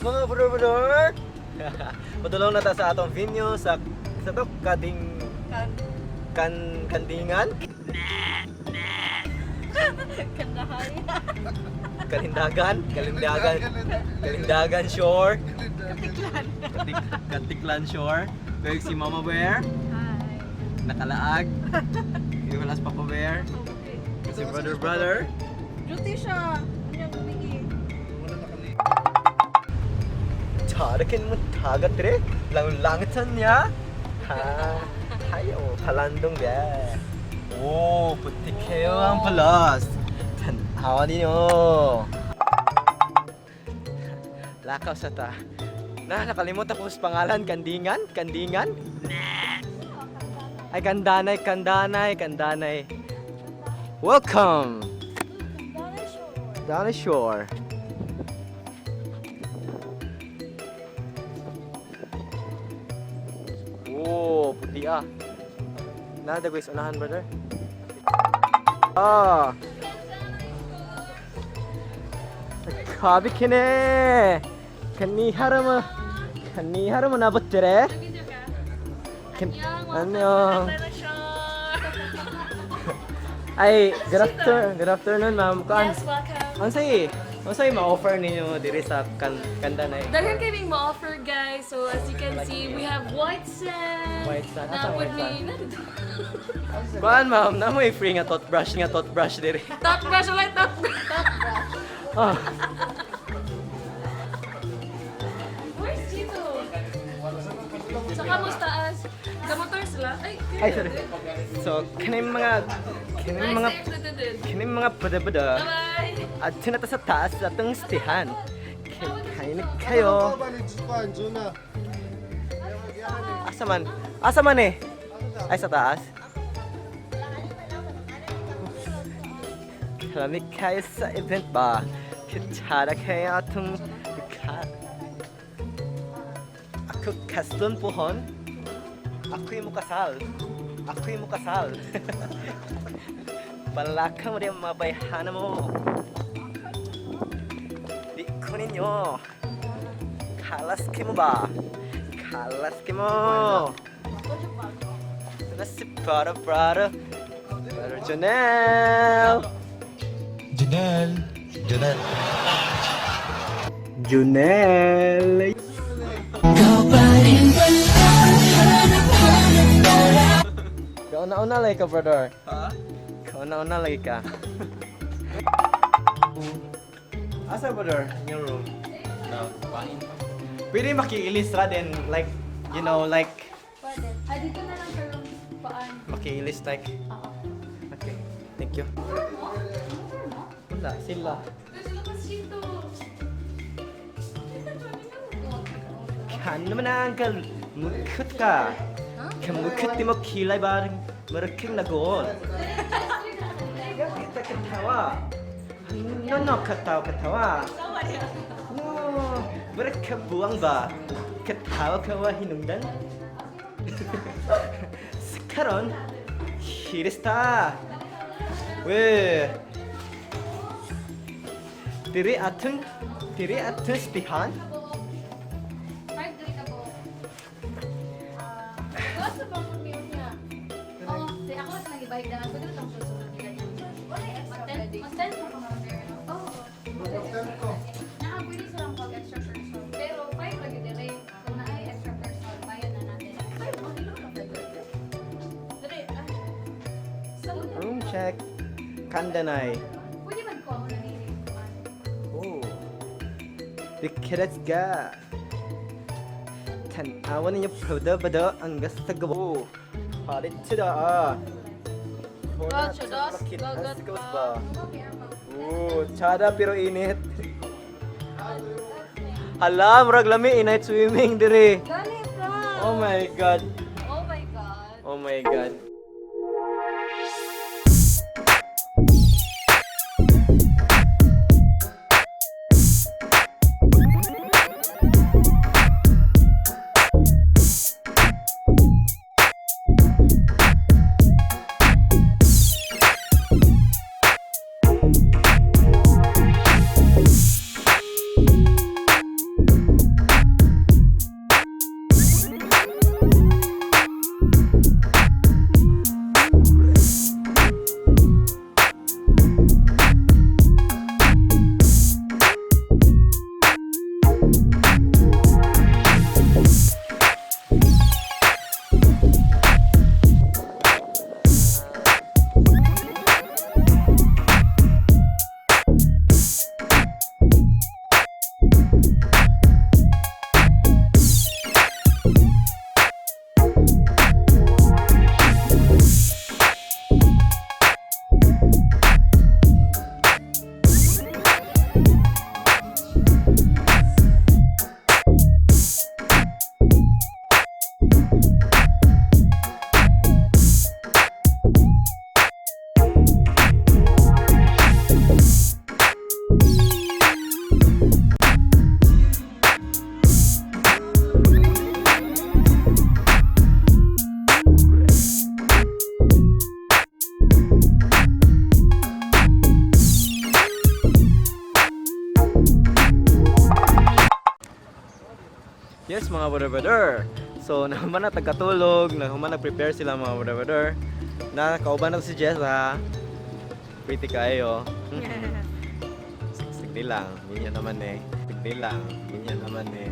Mga brother-brother! Padulong na ta sa atong venue sa to kading Kan kan kandingan. Kandahay. Kalindagan, Kalindagan, Kalindagan Shore. Katiklan. Katiklan Shore. Kaya si Mama Bear, Hi. nakalaag. Yung wala si Papa Bear. Okay. Si Brother Brother. Duty siya. Ano yung tumigi? 저렇게 뭐 다가트레 랑랑쳤냐? 하 하요 발란동 배. 오 부티케어 한 플러스 tan-awa ninyo. Lakaw sa ta. Na, nakalimutan ko sa pangalan. Kandingan? Kandingan? Ay, Kandanay, Kandanay, Kandanay. Welcome! Kandahay shore. Danay Shore. Oh, puti ah. Nada guys, unahan, brother. Ah. Kabi kene. Kanihara mo. Kanihara mo nabot dire. Annyeong. Ay, good afternoon, ma'am. Kuan. Yes, welcome. Unsay unsay ma-offer ninyo diri sa kan Kandanay? Daghan kaming ma-offer, guys. So as you can see, we have white sand. White sand. Asa Na white would sand? be Kuan, ma'am, na mo free nga toothbrush diri. Top brush, like top brush. Ah. Where's Chito? Sa kamustaas? Kamotor sila? Ay, Ay, sorry. So, kaning Nice mga stairs na din. kaning mga bada-bada Bye-bye! at tinata sa taas sa atong stihan. Kay kayo. Asa man? Asa man eh? Ay, sa taas? Kalami kayo sa event ba? Kitsara kayo atong ka. Ako kaslon pohon. Ako'y mukasal. Ako'y mukasal. Balaka mo rin ang mabayhana mo. Di ko ninyo. Kalas mo ba? Kalas mo. Na si Brother Brother. Brother Janelle. Janelle. Janelle. Junel. Kauna-una lagi ka, brother. Ha? Kauna-una lagi ka. Asa, brother? In your room? No, kain. Pwede makiilis ra din, like, like, Pwede. Ay, dito na lang pero paan. Makiilis, like, Oo. Okay, thank you. Wala, sila. Gusto ko Chito. Kan naman ang mukut ka. Kamukut di mo kilay ba marakig na goal. Kita katawa. No, no, katawa, katawa. No, mereka buang ba? Katawa kawa hinungdan? Sekarang, kirista. Weh. Diri atun stihan. Five diri ka po. Ah, gawas sa bang meal niya? Oo, di ako lang nag-ibahig na lang. Pwede mo itong susunod nila niya. Mag-10 mo ka order, no? Oo. Naa, pwede silang pag extra person. Pero five lagi diri. Kung naay extra person, bayad na natin. Five, okay lang na five. Diri, ah. Room check. Kandanay. Pwede man ko ako na diri. Oh. The ga. Tanawan ninyo bada ang gasta gawa. Palit sila ah. Dos, gagat pa. Oh, tsada pero init. Hala, murag lami init swimming dire. Gani, Frank! Oh my God. Oh my God. Oh my God. Yes, mga brother brother. So, nahuman na tagkatulog, nahuman na prepare sila, mga brother brother. Na kauban na si Jessa. Pretty kayo. Sige lang, ganyan naman eh. Sige lang, ganyan naman eh.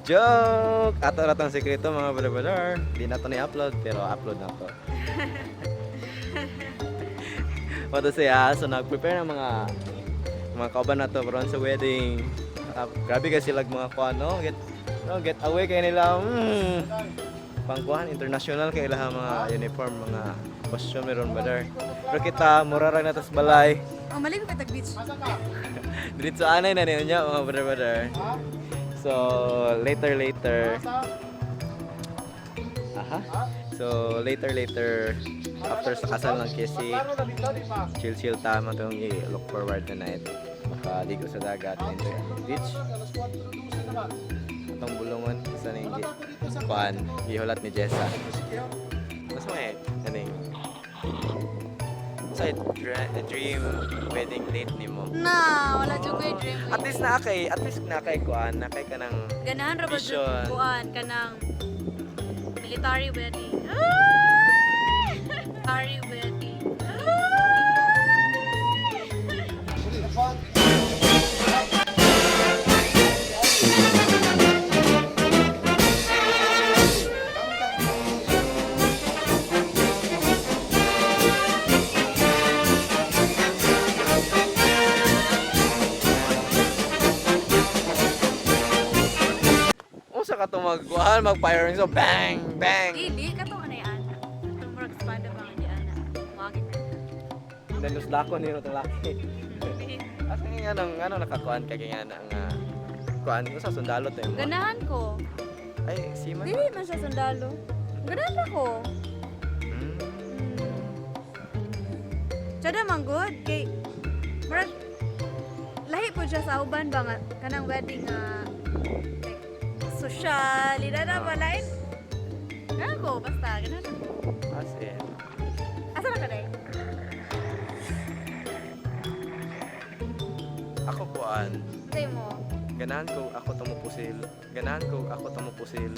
Joke! Ato na tong sekreto, mga brother brother. Di na to ni-upload pero upload na to. Wato siya, so nag-prepare ng mga kauban na to ron sa wedding. Ah, grabe kasi sila mga kuan, no? Get no, get away kay nila. Pangkuhan international kay ilaha mga uniform, mga costume ron, brother. Pero kita mura ra na tas balay. Oh, maligo ka tag beach. Diretso anay na niyo mga brother brother. So later later. Aha. So later later after sa kasal ng Kesi, chill chill tama tong i-look forward tonight. Makaligo sa dagat, enjoy ang beach. Atong bulungon sa ning kuan, gihulat ni Jessa. Mas may kaning sa dream wedding date nimo. Na, wala jud ko'y dream. At least na kay kuan, na kay kanang Ganahan ra ba jud Vision. kuan kanang military wedding. Ah! Military wedding. Unsa ka to magkuan, mag-firing so bang bang. Dili katong anay ana. Katong murag espada ba nga di ana. Wagi na. Danus dako niyo tong laki. Asa nga nang ano nakakuan ka kay nga nga kuan ko sa sundalo to mo. Ganahan ko. Ay, si man. Dili man siya sundalo. Ganahan ako. Tsada man good kay murag lahi po siya sa uban ba nga kanang wedding nga like social ila na ba lain. Ganahan ko basta ganahan ko. As in. Asa na ka day? Ako kuan. Say mo. Ganahan ko ako tumupusil. Ganahan ko ako tumupusil.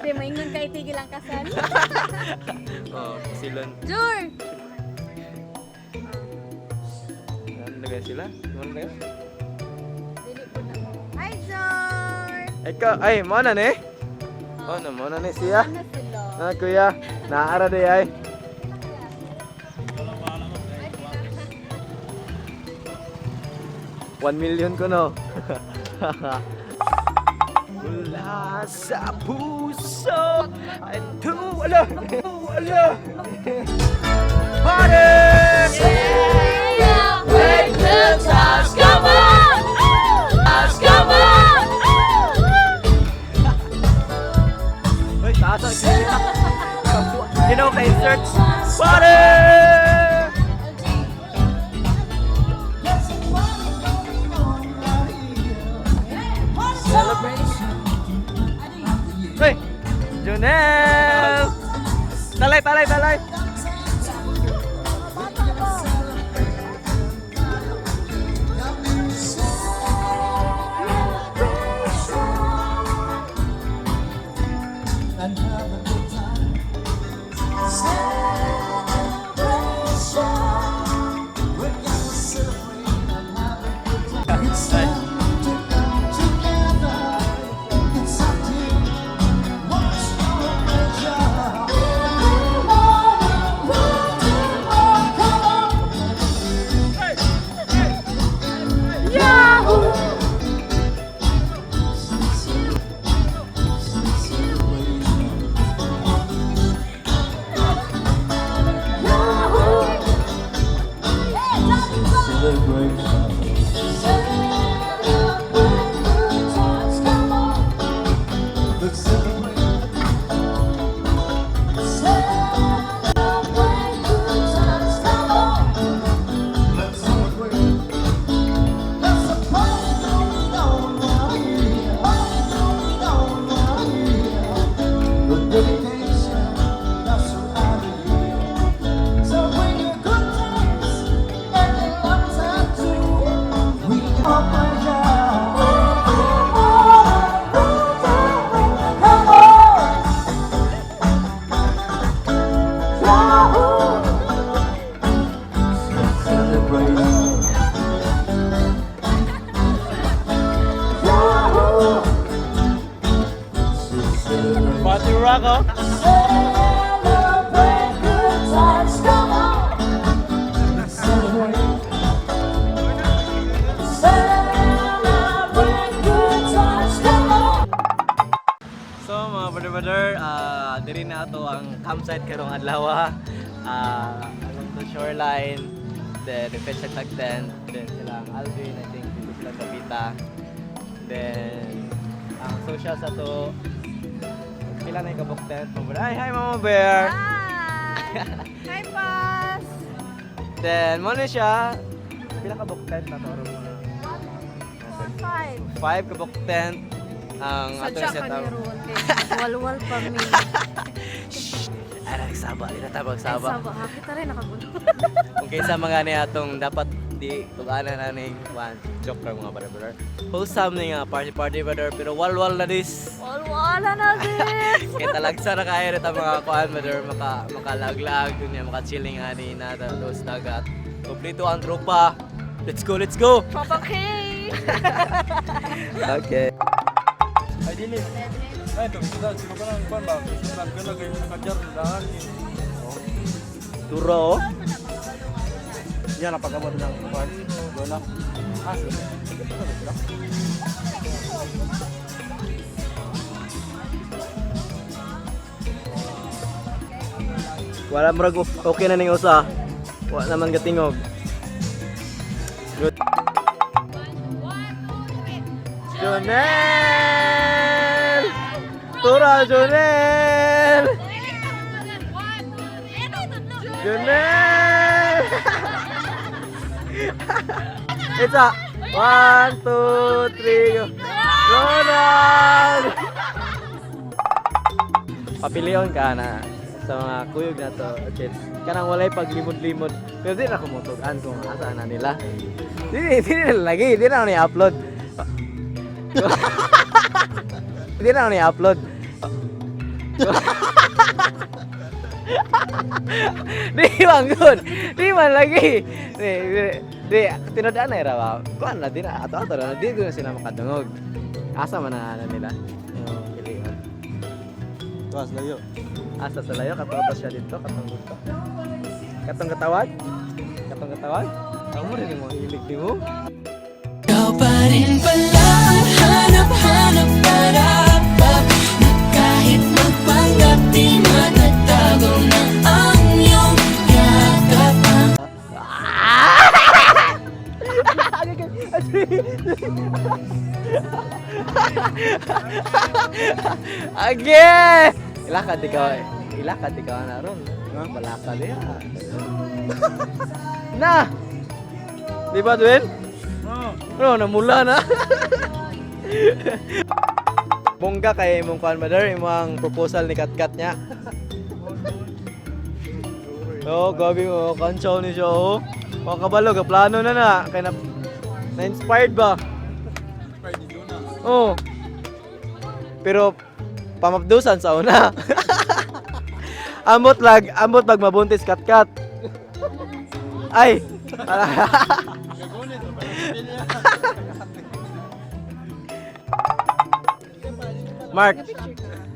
Di maingon ka itigil ang kasal. Oh, pusilon. Jur! Ano na sila? Ano na Dili po na mo. Hi, Jor! Ikaw, ay, mo na ni? Oh, na mo na ni siya. Ano sila? Ah, kuya, naara di ay. 1 million ko no. Mula sa puso ay wala, wala. Party! Celebrate the times, come on! Come on! Uy, taas ang kaya. You know, kay insert. Party! Hey! Jonel! Talay, talay, talay! And have a good time. Celebration. We're gonna celebrate and have a good time. It's time to come together. It's up to you. What's your pleasure? Come on. Let's celebrate. Let's celebrate. There's a party going on right here. Party going on right here. The dedication, that's what I here. So bring your good times and Rock, oh. Celebrate good times, come on. Let's celebrate. Celebrate good times, come on. So mga brother brother, diri na ato ang campsite karong adlaw. Along the shoreline, then refresh sa tag tent, then sila ang Alvin, I think dito sila sa Pita. Then ang social sa to, pila na yung kabok tent. Mga brother. Ay, hi Mama Bear! Hi! Hi, Paz! Then mo na siya, pila ka book tent na to aron mga Five. five ka book tent ang ato Sadya set ka up. ni Ron. Kay walwal pa mi. Ay, nagsaba, di na tabag Ay, saba. saba. Ha, kita rin nakagulo. Kung kaysa mga ni atong dapat di tugana na ning one joke ra mga brother brother. Wholesome ni nga party party brother pero walwal na this. Walwala na din! Kay talagsa na kaya rita mga kuan brother makalaglag dunya maka chilling ani na dos dagat. Kompleto ang tropa. Let's go, let's go. Papa K! Okay. Ay, dili. Ay, ito, ito, sino ka lang, kwan ba? Sino ka lang, kayo nakadjar, daan. Turo. Oh. Yan, napag-abot ng kwan. Wala. Ah, sige. Wala murag okay na ning usa. Wa naman gatingog. Good. Jonel! Tura Jonel! Jonel! It's a one, two, three, go. Ronald! Papilion ka na sa mga kuyog na to. Kids. Kanang walay paglimod-limod. Pero di na ko motugan kung asa na nila. Di, di na lagi, di na ako ni-upload. Di na ako ni-upload. Di man good. Di man lagi. Di, di, di, tinodaan na ira ba? Kuan na, di na, ato-ato na, di ko na sila makadungog. Asa man na na nila? Yung pilion. Tuwas, layo. Asa sa layo, katong siya dito, katong gusto. Katong katawag? Katong katawag? Ang mo rin mo, ilig di mo. Ikaw pa rin pala ang hanap-hanap para na kahit magpanggap di matatago na ang iyong yakap. Again! Ilakad ikaw eh. Ilakad ikaw na ron. Balakad eh. Na! Di ba, Dwayne? Oo. No, namula na. Bongga kay imong kuan mother, imong proposal ni Katkat niya. Oh, gabi mo, kanchaw ni siya oh. Mga kabalo, plano na na. Kay na, na-inspired ba? Oo. Oh. Pero pamapdusan sa una. Amot lag, amot pag mabuntis katkat. Ay. Mark,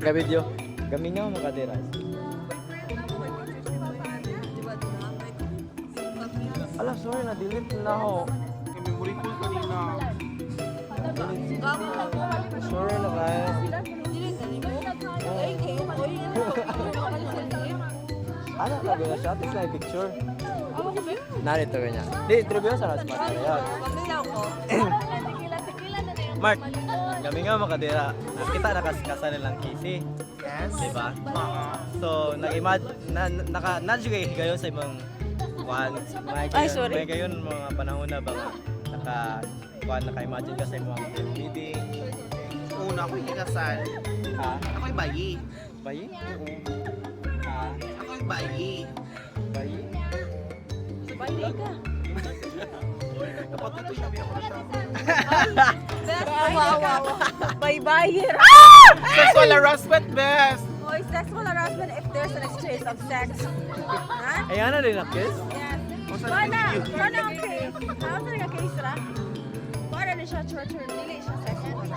ka-video. Gamingaw mo kadira. Ala, sorry na delete na ako. Memory full kanina. Sorry na kayo. Ano ka ba siya? Tapos na picture. Narito ganyan. Di, interview sa Rasmat. Ayan. Mark, kami nga makadira. Kita nakaskasa nilang kisi. Yes. Diba? So, nag-imagine, na, naka, na juga higayon sa imong kuan. Ay, sorry. May gayon mga panahon na ba nga naka kuan naka-imagine ka sa imong wedding. Una, ako'y kinasal. Ha? Ako'y bayi. Bayi? Ha? Ako'y bayi. Bayi? Bayi ka. Kapag ito siya, may ako na siya. Wow. Bye-bye. Sexual harassment, best! Oh, it's sexual harassment if there's an exchange of sex. Ha? Ayan na rin na kiss. Yes. Wala. Wala ang case. Ano sa nga case ra? Wala na siya torture. Dili siya sexual.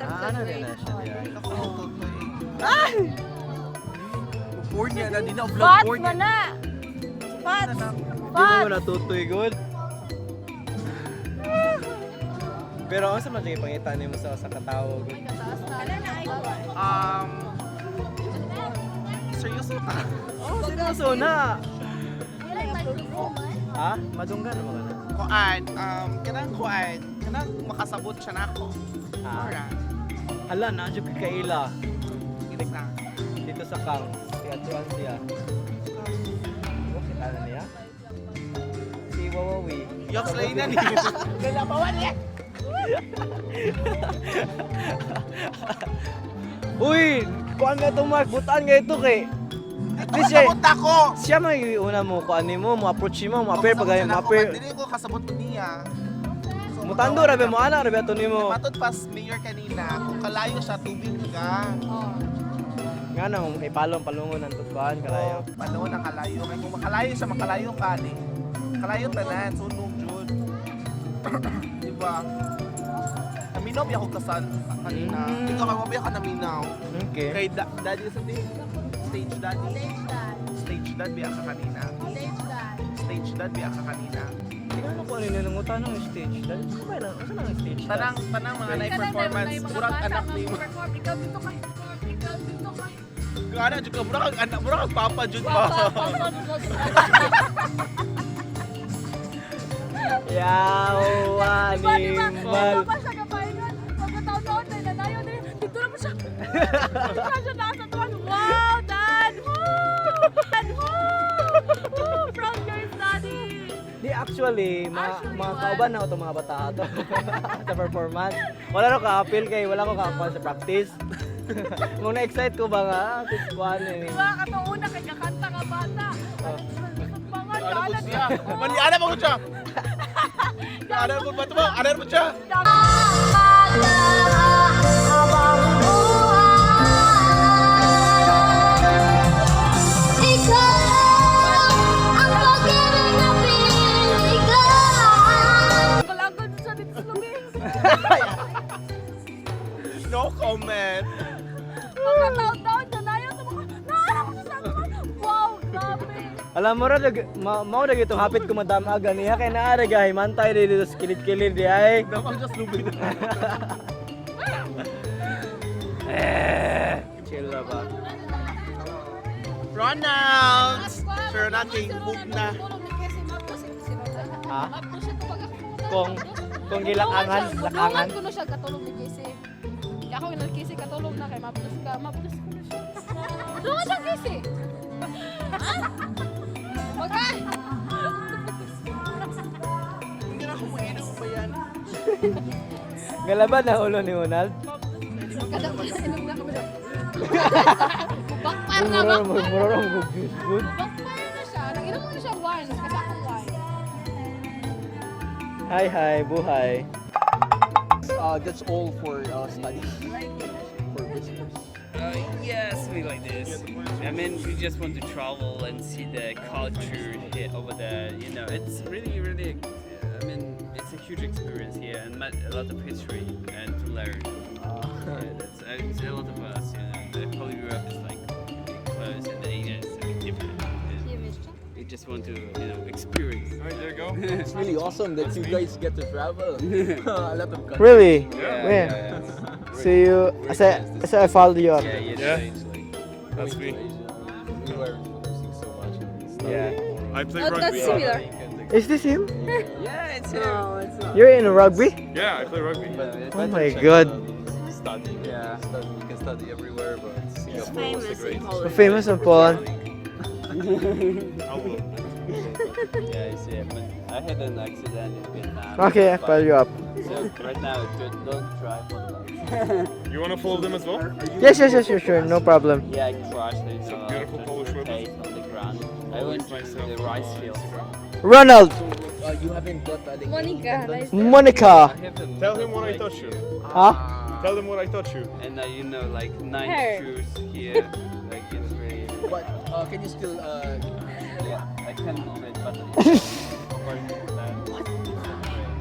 Ah, ano rin na siya. Di ay? Ako, eh. Board niya na, di na vlog Bats board man niya. na! Bats! Di mo natutoy good. Pero ang sa man sige pangita nimo sa katawo gud. Wala na ay ko. Seryoso ka? Oh, seryoso na. Ha? Madunggan mo ka na. Kuan, kanang kuan, kanang makasabot siya na ako. Ah. Ora. Hala, na jud ka kaila Kinsa. dito sa kang. Si Atuan siya. Oh, kita na niya. Si Wawawi. Yoks lay na ni. Galapawan niya. Uy, kuan nga to Mark, butan nga ito kay. Ito Di siya- kasabot ako. Siya may una mo kuan nimo, mo approach mo, mo appear pag mo appear. Dili ko kasabot niya. So, Mutando rabe mo ana rabe ato nimo. Matod pas mayor kanina, kung kalayo siya, tubig ka. Nga na mo ipalong palungon ang tukuan kalayo. Panahon ang kalayo. Kaya kung makalayo siya, makalayo ka. Di. Kalayo tanan, sunog jud. Di ba? Naminaw biya ako kasan kanina. Mm. Ikaw kay biya ka naminaw. Okay. Kay daddy sa stage. Stage daddy. Stage dad. Stage dad biya ka kanina. Stage dad. Stage dad biya ka kanina. Di ka na kuan nino nangutan ng stage. Dali sa ba na? Unsa nang stage? Tanang tanang mga Kanang na performance, mga murag bata anak nga ni mo. perform. Ikaw dito ka. Ikaw dito ka. Gana jud ka murag kag anak, murag kag papa jud Papa, pa. papa, papa. Yaw, Diba, diba? animal. Diba pa siya kapahingan? Pagkataon-taon na nanayo na dito na po siya. Dito na siya nasa tuwan. Wow, Dad! Woo! Dad, woo! Woo! Proud girls, Daddy! Di actually, mga, Actually, mga what? kauban na itong mga bata ato sa performance. Wala ko ka-appeal kay wala ko ka sa practice. Mong na-excite ko ba nga, kuan eh. Diba, katong una kay kakanta nga bata. Oh. Mga Ano po dalan. siya? Mali ana po siya. Ana po ba ito? Ana po siya. Ikaw ang pag-ibig na binigay. Kalagod siya dito sa lubi. No comment. Pagkataon-taon nanayo sa mga naano ko siya sa tuwan. Wow, grabe. Alam mo ra dag mao dag itong hapit ko madam aga niya kay naa ra gahi mantay dito sa kilid-kilid di ay. Dapat just lubid. Eh, chill ra ba. Ronald! Sure na, kay book na. Ha? Kung gilakangan, lakangan. Tulungan ko na siya katulog ni Casey. Kaya ako ginal Casey katulog na kay mapdos ka, mapdos ko na siya. Tulungan siya Casey. Ha? Wag ka. Hindi na kumuinom pa yan. Galaban na ulo ni Ronald. Kada inom na kami. Bakpar na Muror bakpar. muror ang good. Bakpar na siya. Nag-inom ko na siya wine. Kasi akong wine. Hi hi, buhay. That's all for studies. For visitors. Yeah, something like this. I mean, we just want to travel and see the culture here over there. It's really, really. I mean, it's a huge experience here and a lot of history and to learn. Yeah, that's it's a lot of us. The whole Europe is like really close and Asia is a bit different. And we just want to experience. All right, there you go. It's really awesome that you guys get to travel. A lot of countries. Really? Yeah. Where? Yeah. So you so I follow you up. Yeah, yeah, Yeah. strange, like, That's me. We were focusing so much on studying. Yeah. I play Oh, rugby. that's similar. Is this him? Yeah, it's him. You're in rugby? Yeah, I play rugby. But it's Oh better my check God. than studying. Yeah. Study, you can study everywhere, but Singapore was the greatest. Famous in Poland. I will. Yeah, I see it. But I had an accident in Vietnam. Okay, I But- follow you up. So right now, don't try for that. You want to follow them as well? Yes, sure, no problem. Yeah, I crashed. Some beautiful just Polish women. rotate on the ground. I went to myself the on rice field. Instagram. Ronald, You haven't got the Monica, nice. Monica. I have a Tell him what I like, taught you. Huh? Tell him what I taught you. And like nine Her. shoes here. Like it's really. But can you still Yeah, I can move it, but it's according to plan, it's not great.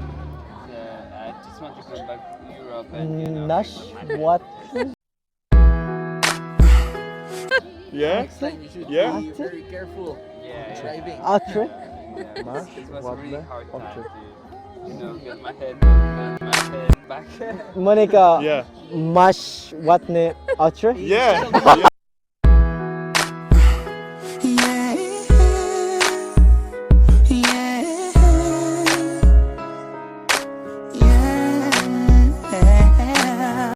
So I just want to come back to Europe and Nash, what? Yeah? Next time you should Yeah? be very careful driving. Atre? Yeah, it was a really hard time to get my head back. Monica, Yeah. mash what ne atre? Yeah.